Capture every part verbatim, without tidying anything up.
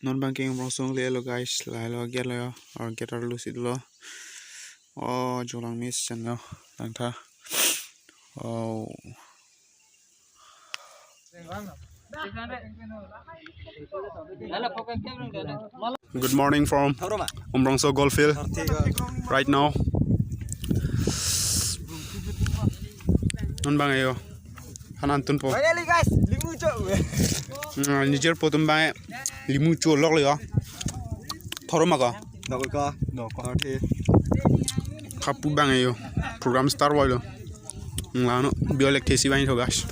Non bang ke Umrongso le lo guys, lahelo gate lo yo, or gate arlo si dolo. Oh, jolang mis chan lo, tangtha. Oh. Good morning from Umrongso Golf Field. Right now. Non bang ayo. Hanan tunpo. Finally guys, limu cho. Mm, nijor po atum bang limu cholok lo yo. Thoroma ko. Dok ko. Dok ko. Kapu bang ayo. Program start wai lo. Nglano biolek thesi bang tho guys.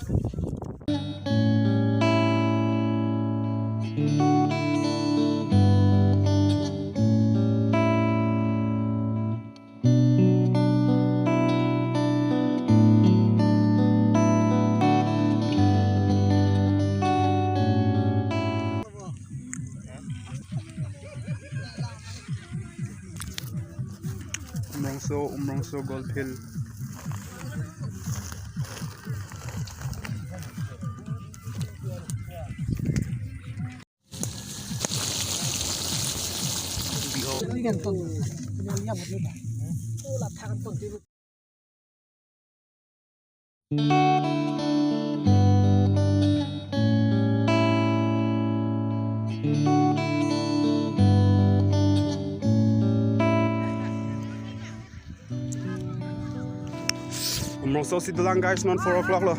Umrongso, Umrongso Golf Field. Umrongso si dolang guys, non four o'clock lo.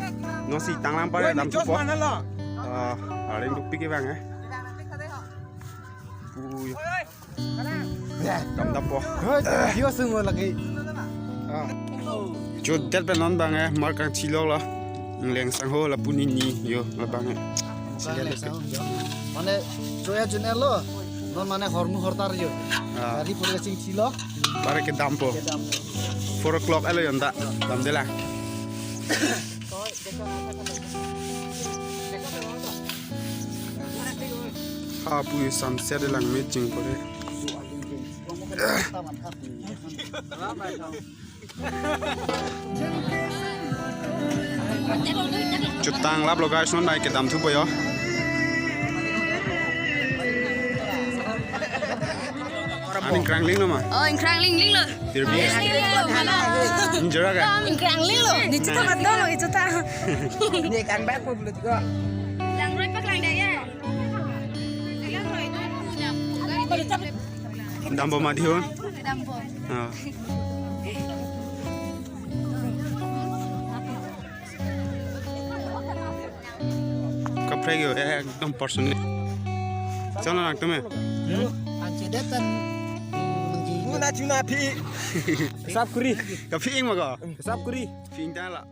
Non si tanglang pare dam thupo. Ah, aling duk piki bang eh. Ui. Dam dam po. Yo sungo lagi. Ah. Chudet pen non bang eh, mar kangchilok lo. Leng sang ho lapu ni ni yo labang eh. Mane choya junelo. Non mane hormu hortar yo. Ah. Gari pura chingchilo. Pare ke dampo. Ke dampo. Four o'clock alo yonda. Damde lang. Hapu sunset lang me ching pore. Chutang lap lo guys, non nai kedam thupo yo. Ani krangling lo ma? Oh, krangling lo. Tirbi. Krangling lo, mana? Injera ka? Krangling lo. Ni chuta mat dolo, ni chuta. Ni kang ba ko bulu ko. Langroi paklang daya. Dampo ma dihun? Dampo. Ah. Kaprek yo, eh, ekdom personal. Chalo nang tume. Anche datan. Muna chuna phi. Sap kuri. Kaphi ing ma ko? Sap kuri. Phi ing ta la.